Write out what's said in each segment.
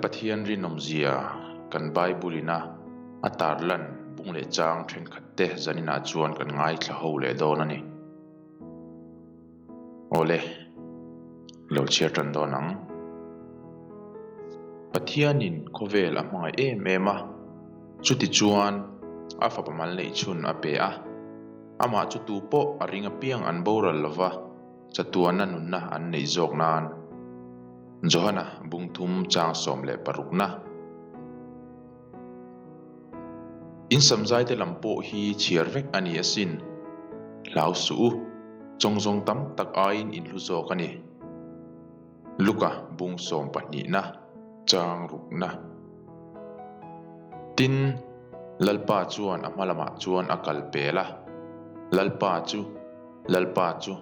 Pathian rinawmzia kan Bible ina a tarlan bung leh chang thenkhat te zaninah chuan kan ngaithla ho leh dawn a ni. Awle, lo chhiar tan dawn ang. Pathianin khawvel a hmangaih em em a, chuti chuan a fapa mal neih chhun a pe a. Amah chu tu pawh a ring apiang an boral lova, chatuana nunna an neih zawk nan. Johana bungthum chang 16 na. In samzaite lam pawh hi chhiar vek a ni asin. Hlau suh u, chawngzawng tam tak aiin in hlu zawk a ni. Luka bung sawmpahnihna, chang rukna. Tin, Lalpa chuan a hma lamah chuan a kal pel a. Lalpa chu, Lalpa chu,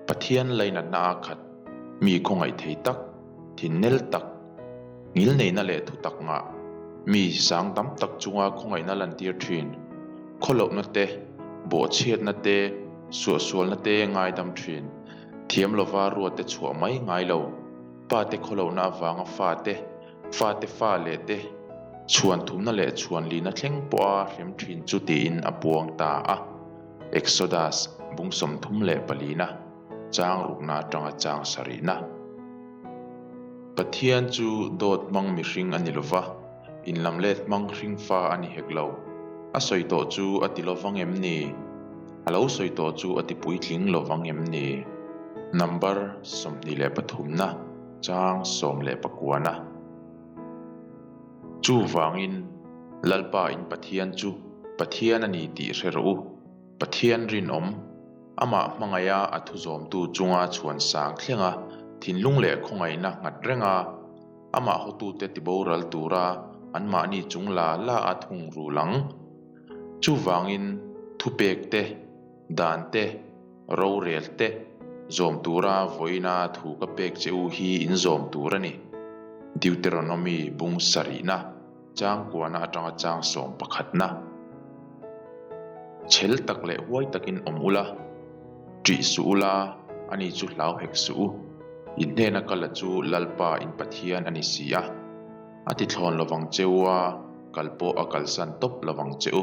Pathian lainatna a khat, mi khawngaih thei tak, thinnel tak, ngilneihna leh thutak ngah, mi sang tam tak chunga khawngaihna lantir thin, khawlohna te, bawhchhiatna te, suahsualna te ngaidam thin, thiam lova ruatte chhuah mai ngai lo, pate khawlohna avanga fate, fate fa leh te, chhuan thumna leh chhuan lina thleng pawha hrem thin chu tiin a puang ta a. Exodus bung 34 na. Chang rukna atanga chang sarihna. Pathian chu dawt hmang mihring a ni lova, inlamlet hmang hringfa a ni hek lo. A sawi tawh chu a ti lovang em ni? A lo sawi tawh chu a ti puitling lovang em ni? Number 23 na, chang 19 na. Chuvangin, Lalpa in Pathian chu Pathian a ni tih hre rawh u. Pathian rinawm. Amah hmangaiha a thuzawmtu chunga chhuan sang thlenga thinlung leh khawngaihna nghat renga amah hotute tiboral tura anmahni chung la la a thung rul ang. Chuvangin thupek te, dan te, rorel te zawm tura vawiina thu ka pek che u hi in zawm tur a ni. Deuteronomy bung sarihna. Chang kuana atanga chang 11 na. Chhel tak leh huai takin awm ula, ṭih suh ula, ani chu hlau hek suh u. In hnena kal a chu Lalpa in Pathian a ni si a, a ti thlawn lovang che u a, kal pawh a kalsan tawp lovang che u.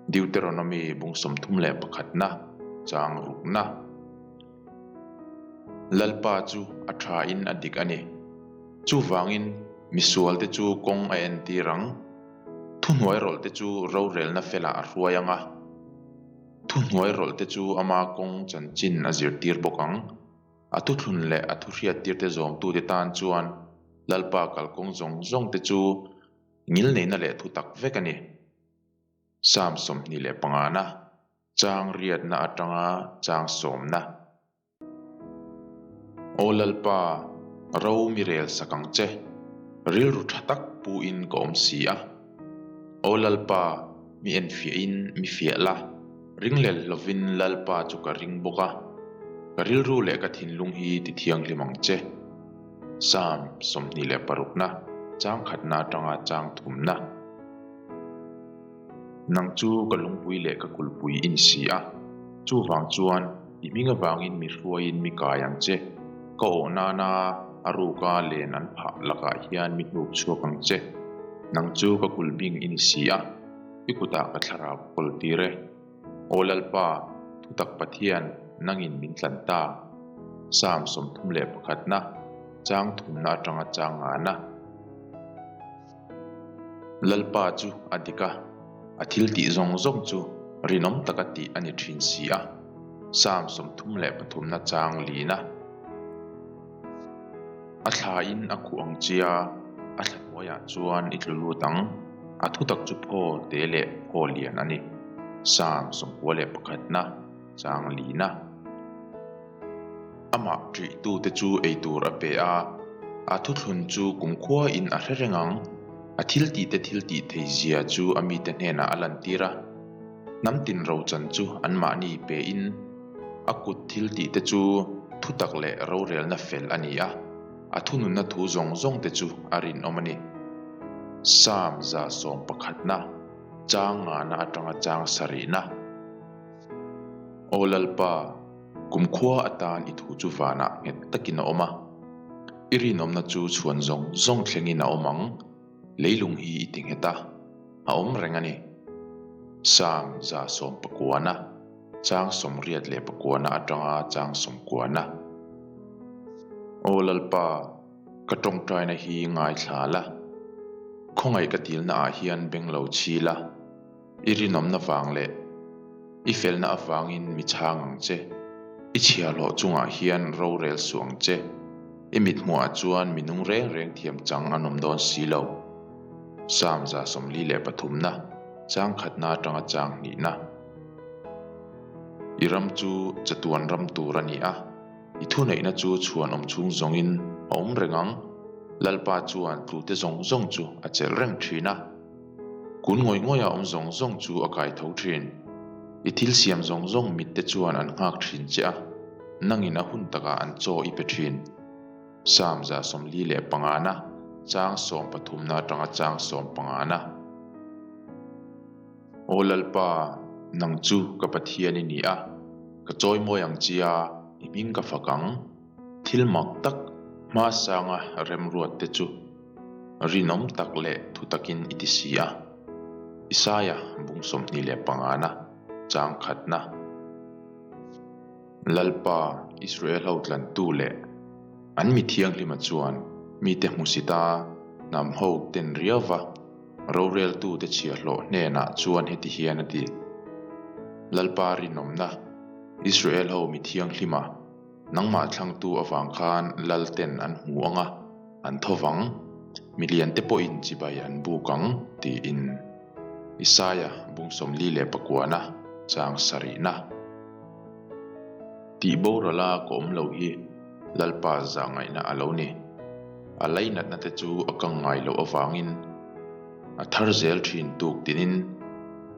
Deuteronomy bung 31 na, chang rukna. Lalpa chu a thain a dik a ni. Chuvangin misualte chu kawng a entir ang. Thuhnuairawlhte chu rorelna felah a hruai ang a, thuhnuairawlhte chu ama kawng chanchin a zirtir bawk ang. A thuthlun leh a thuhriattirte zawmtute tan chuan Lalpa kalkawng zawng zawngte chu ngilneihna leh thutak vek a ni. Psalm 25 na. Chang riatna atanga chang sawmna. Aw Lalpa, ro mi rel sak ang che, rilru tha tak pu in ka awm si a. Aw Lalpa, mi enfiah in mi fiah la, ringlel hlovin Lalpa chu ka ring bawk a, ka rilru leh ka thinlung hi ti thianghlim ang che. Psalm 26 na, chang khatna atanga chang thumna. Nang chu ka lungpui leh ka kulhpui i ni si a, chuvang chuan i hming avangin mi hruaiin mi kai ang che. Ka awh nana a ruka len an phah lakah hian mi hnuk chhuak ang che. Nang chu ka kulhbing i ni si a, i kutah ka thlarau ka kawl tir e. Aw Lalpa, thutak Pathian, nangin min tlan ta. Psalm 31 na, chang thumna atanga chang ngana. Lalpa chu a dik a, a thil tih zawng zawng chu rinawm taka tih a ni thin si a. Psalm 33 na chang lina. A thlain a khuh ang chia, a thla hnuaiah chuan i tlu lut ang. A thutak chu phaw te leh phaw lian a ni. Psalm 91 na chang lina. Amah ṭihtute chu ei tur a pe a, a thuthlun chu kumkhuain a hre reng ang. A thiltihte thiltih theizia chu a mite hnenah a lantir a, hnam tin rochan chu anmahni pein a kut thiltihte chu thutak leh rorelna fel a ni a, a thununna thu zawng zawngte chu a rinawm a ni. Psalm 111 na, chang ngana atanga chang sarihna. Aw Lalpa! Kumkhua atan i thu chu vanah nghet takin a awm a. I rinawmna chu chhuan zawng zawng thlengin a awm ang, leilung hi i ti nghet a, a awm reng a ni. Psalm 119, chang 89 atanga chang 90. Aw Lalpa, ka tawngtaina hi ngaithla la, khawngaih ka tilna ah hian beng lo chhi la. I rinawmna vang leh i felna avangin mi chhang ang che. I chhiahhlawh chungah hian rorel suh ang che. I mithmuhah chuan mi nung reng reng thiam chang an awm dawn si lo. Psalm 143na, chang khatna atanga chang hnihna. I ram chu chatuan ram tur a ni a, i thuneihna chu chhuan awm chhung zawngin a awm reng ang. Lalpa chuan tlute zawng zawng chu a chelh reng thin a. Kun ngawih ngawih a awm zawng zawng chu a kai tho thin. I thil siam zawng zawng mitte chuan an nghak thin che a, nangin a hun takah an chaw i pe thin. Psalm 145 na, chang 13 na atanga chang 15 na. Aw Lalpa, nang chu ka Pathian i ni a, ka chawimawi ang che a, i hming ka fak ang. Thil mak tak hmasanga remruat te chu rinawm tak leh thu takin i ti si a. Isaia bung 25 na chang khatna. Lalpa Israel ho tlantu leh an mi thianghlima chuan mite hmusita hnam ho ten riauva roreltute chhiahhlawh hnenah chuan heti hian a ti, Lalpa rinawmna Israel ho mi thianghlima Nangmah thlangtu avang khan lal ten an hmu ang a, an tho vang, milian te pawhin chibai an buk ang, tiin Isaia bung 49 na chang sarihna. Tih borala ka awm lo hi Lalpa zahngaihna a lo ni. A lainatna te chu a kang ngai loh avangin A thar zel thin tuk tinin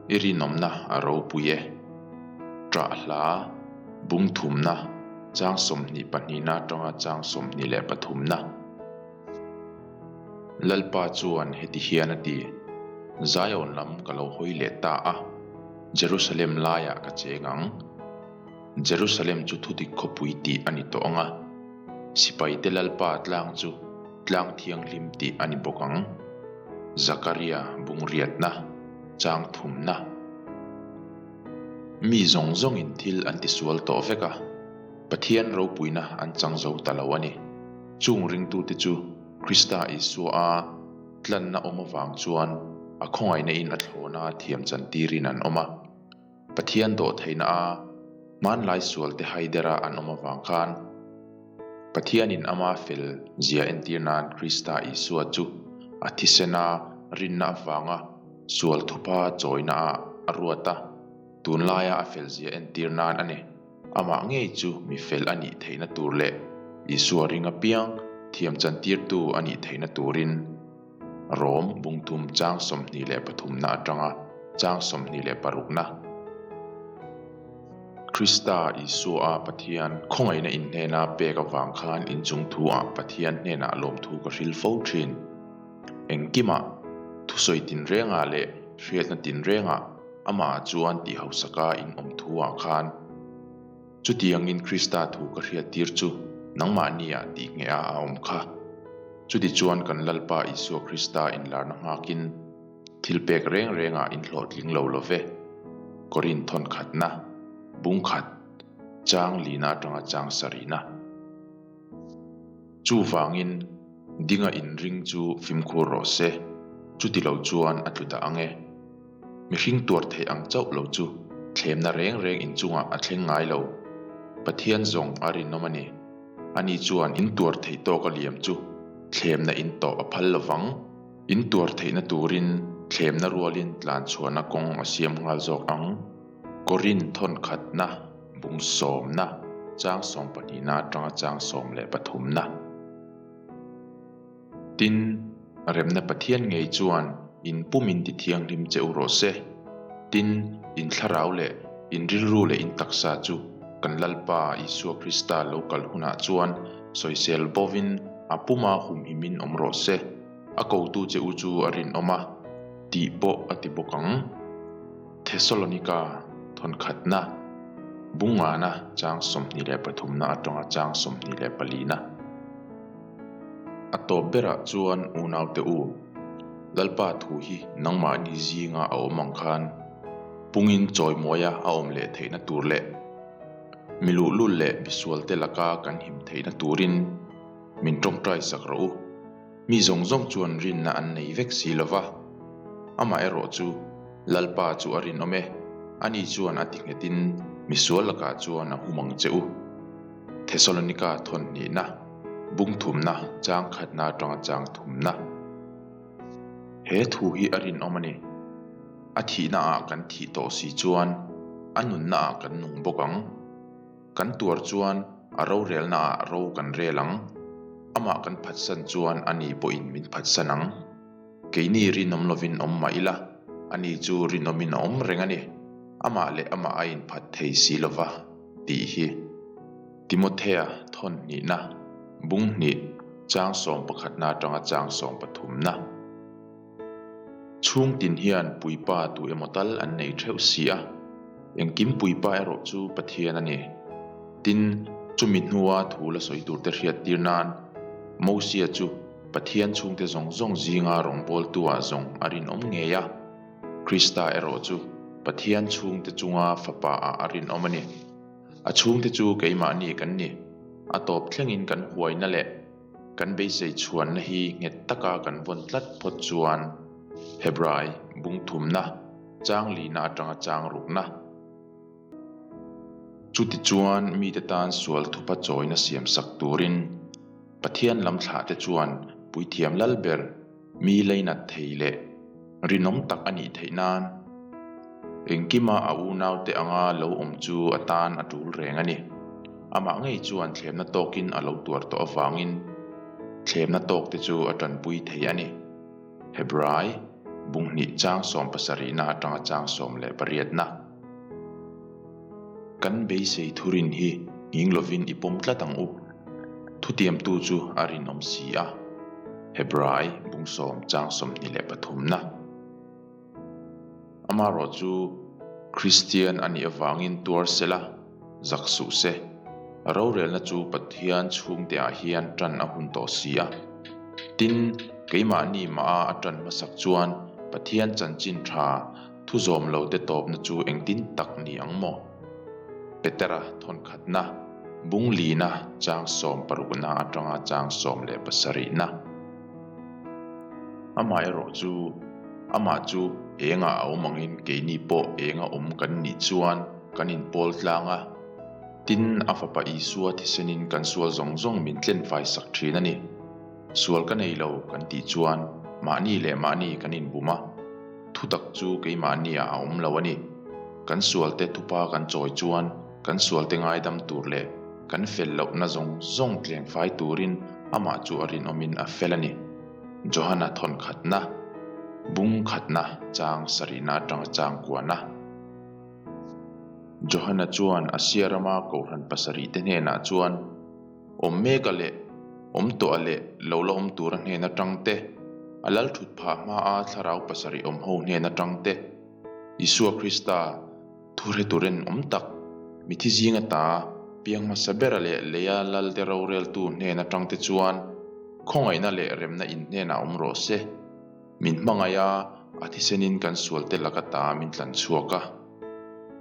i rinawmna a ropui e. Ṭah hla, bung thumna, chang 22 na atanga chang 23 na. Lalpa chuan heti hian a ti, Zion lam ka lo hawi leh ta a, Jerusalem laiah ka cheng ang. Jerusalem chu thudik khawpui tih a ni tawh ang a, sipaite Lalpa tlang chu tlang thianghlim tih a ni bawk ang. Zakaria bungriatna, chang thumna. Mi zawng zawngin thil an tisual tawh vek a, Pathian ropuina an chang zo ta lo a ni. Chung ringtute chu Krista Isua a tlanna awm avang chuan a khawngaihna in a thlawna thiam chantirin an awm a. Pathian dawhtheihna a hmanlai sualte haidera an awm avang khan Pathianin ama fel zia entir nan Krista Isua chu a thisena rinna avanga sual thupa chawina ah a ruat a, tunlaia a fel zia entir nan a ni. Amah ngei chu mi fel a nih theihna tur leh Isua ring apiang thiam chantirtu a nih theihna turin Rom bungthum chang 23 na atanga chang 26 na. Krista Isua a Pathian khawngaihna in hnena pek avang khan inchung thu ah Pathian hnenah lawmthu ka hril fo thin. Engkimah, thusawi tinrengah leh hriatna tinrengah amah ah chuan tih hausaka in awm thu ah khan, Chutiangin Krista thu ka hriattir chu nangmahniah tih ngheh a a awm kha. Chutichuan kan Lalpa Isua Krista inlarna nghakin thilpek reng rengah in hlawhtling lo lo ve. Korin thawn khatna, bung khat, chang lina atanga chang sarihna. Chuvangin dinga inring chu fimkhur rawh se, chutilo chuan a tlu dah ang e. Mihring tuar theih ang chauh lo chu thlemna reng reng inchungah a thleng ngai lo. Pathian zawng a rinawm a ni. Ani chuan in tuar theih tawk a liam chu thlemna in tawh a phal lovang. In tuar theihna turin thlemna rualin tlan chhuahna kawng a siam nghal zawk ang. Korin thawn khatna, bung sawmna, chang sawmpahnihna atanga chang 13 na. Tin, remna Pathian ngei chuan in pumin ti thianghlim che u rawh se. Tin, in thlarau leh in rilru leh in taksa chu kan Lalpa Isua Krista lo kal hunah chuan sawisel bovin a puma humhimin awm rawh se. A kotu che u chu a rinawm a, tih pawh a ti bawk ang. Thesalonika thawnkhatna, bungana chang 23 na atanga chang 24 na. A tawp berah chuan unaute u, Lalpa thu hi nangmahni zinga a awm ang khan pungin chawimawi a a awm leh theihna tur leh mi luhlul leh misualte laka kan him theihna turin min tawngtai sak rawh u. Mi zawng zawng chuan rinna an nei vek si lo va, amaherawh chu Lalpa chu a rinawm e, ani chuan a ti nghetin misual lakah chuan a hum ang che u. Thesalonika thawn hnihna, bung thumna, chang khatna atanga chang thumna. He thu hi a rinawm a ni. A thihnaah kan thih tawh si chuan a nunnaah kan nung bawk ang. Kan tuar chuan a rorelnaah ro kan rel ang. Amah kan phatsan chuan ani pawhin min phatsan ang. Keini rinawm lovin awm mah ila, ani chu rinawmin a awm reng a ni. Amah leh amah a inphat thei si lova tih hi Timothea thawn hnihna, bung hnih, chang sawm pakhatna atanga chang sawm pathumna. Chhung tin hian puipa tu emaw tal an nei theuh si a, engkim puipa erawh chu Pathian a ni. Tin, chumi hnua thu la sawi turte hriattir nan Mosia chu Pathian chhungte zawng zawng zinga rawngbawltu-ah zawng a rinawm ngei a, Krista erawh chu Pathian chhungte chunga fapa-ah a rinawm a ni. A chhungte chu keimahni kan ni. A tawp thlengin kan huaina leh Kan beisei chhuanna hi nghet taka kan vawn tlat phawt chuan Hebrai bung thumna, chang lihna atanga chang rukna. Chutichuan mite tan sual thupa chawina siamsak turin Pathian lam thlahte chuan puithiam lal ber Mi leinat thei leh rinawm tak a nih theih nan engkima a unaute anga lo awm chu a tan a tul reng a ni. Amah ngei chuan thlemna tawkin a lo tuar tawh avangin thlemna tawkte chu a tanpui thei a ni. Hebrai, Bunghnih chang sawmpasarihna atanga chang 18na. Kan beisei thurin hi nghing lovin i pawm tlat ang u. Thutiamtu chu a rinawm si a. Hebrai bung sawm chang 23 na. Amaherawh chu Kristian a nih avangin tuar sela, zak suh se. Rorelna chu Pathian chhungteah hian tan a hun tawh si a. Tin, keimahni mah a tan hmasak chuan Pathian chanchin tha Thu zawm lo te tawpna chu engtin tak ni ang maw? Petera thawnkhatna, bung lina chang sawm parukna atanga chang 17na. Amah erawh chu, amah chu engah a awm angin keini pawh enga awm kan nih chuan kan inpawl tlang a. Tin, a Fapa Isua thisenin kan sual zawng zawng min tlenfai sak thin a ni. Sual ka nei lo kan tih chuan mahni leh mahni kan inbum a. Thutak chu keimahniah a awm lo a ni. Kan sualte thupa kan chawi chuan kan sualte ngaidam tur leh kan fel lohna zawng zawng tlengfai turin amah chu a rinawmin a fel a ni. Johana thawn khatna, bung khatna, chang sarihna atanga chang kuana. Johana chuan Asia rama kohhran pasarihte hnenah chuan, Awm mek a leh awm tawh a leh lo la awm tur a hnen atang te, a lal thut phah hma a thlarau pasarih awm ho hnen atang te, Isua Krista thuhre turin awm tak, mithi zing ata piang hmasa ber a leh leia lalte roreltu hnen atang te chuan khawngaihna leh remna in hnenah awm rawh se. Min hmangaih a, a thisenin kan sualte laka ta min tlan chhuak a.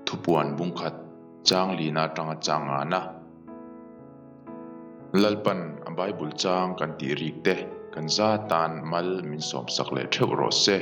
Thupuan bungkhat chang lina atanga chang ngana. Lalpan a Bible chang kan tih rik te kan za tan mal min sawmsak leh theuh rawh se.